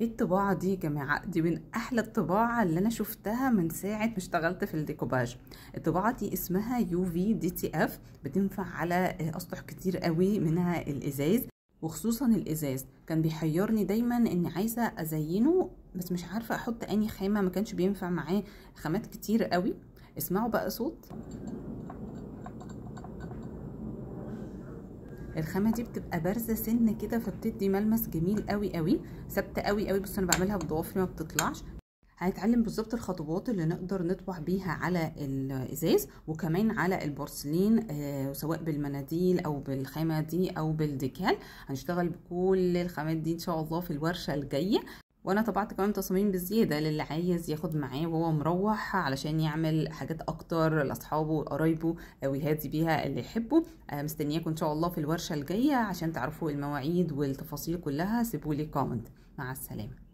ايه الطباعة دي يا جماعة؟ دي من احلى الطباعة اللي انا شفتها من ساعة ما اشتغلت في الديكوباج. الطباعة دي اسمها UV DTF، بتنفع على اسطح كتير قوي منها الازاز، وخصوصا الازاز كان بيحيرني دايما اني عايزة ازينه بس مش عارفة احط اني خامة، ما كانش بينفع معاه خامات كتير قوي. اسمعوا بقى صوت الخامة دي، بتبقى بارزة سن كده فبتدي ملمس جميل قوي قوي، ثابتة قوي قوي. بصوا انا بعملها بضوافري ما بتطلعش. هنتعلم بالظبط الخطوات اللي نقدر نطبع بيها على الازاز وكمان على البورسلين، سواء بالمناديل او بالخامه دي او بال decal. هنشتغل بكل الخامات دي ان شاء الله في الورشة الجاية. وانا طبعت كمان تصاميم بالزيادة للي عايز ياخد معاه وهو مروح علشان يعمل حاجات اكتر لاصحابه وقرايبه ويهادي بيها اللي يحبه. مستنياكم ان شاء الله في الورشة الجاية عشان تعرفوا المواعيد والتفاصيل كلها. سيبولي comment. مع السلامة.